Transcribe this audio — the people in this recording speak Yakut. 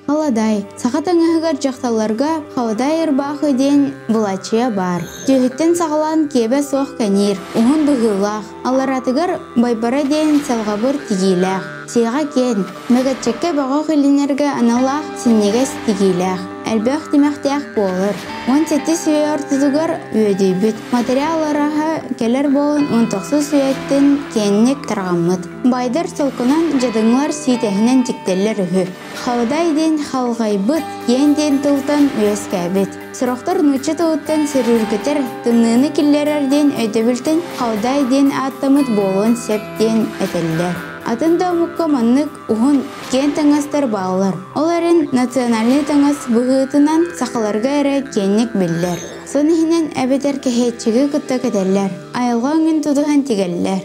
Халадаай. Саха таҥаһыгар дьахталларга халадаай ырбаахы диэн былааччыйа баар. Түөһүттэн саҕалаан киэбэ суох кэҥиир, уһун быһыылаах, аллараатыгар байбара диэн салҕабыр тигиилээх, сиэҕэ киэн, мөкөччөккө бөҕөх илинэргэ аналлаах синньигэс тигиилээх, элбэх тимэхтээх буолар. 17 үйэ ортотугар үөдүйбүт, материал арааһа кэлэр буолан 19 үйэттэн киэҥник тарҕаммыт. Байдар солкунан дьадаҥылар сиитэһинэн тиктэллэр үһү. Халадаай диэн халҕайбыт, киэн диэн тылтан үөскээбит. Сорохтор нуучча тылыттан сөрүүргэтэр, тымныыны киллэрэр диэн өйдөбүлтэн халадаай диэн ааттаммыт буолуон сөп диэн этэллэр. Атын да омукка маннык уһун, киэн таҥастар бааллар. Ол эрэн национальнай таҥас быһыытынан сахаларга эрэ киэҥник биллэр. Сон иһинэн эбэтэр кэһиэччиги кытта кэтэллэр, айылҕа өҥүн тутуһан тигэллэр.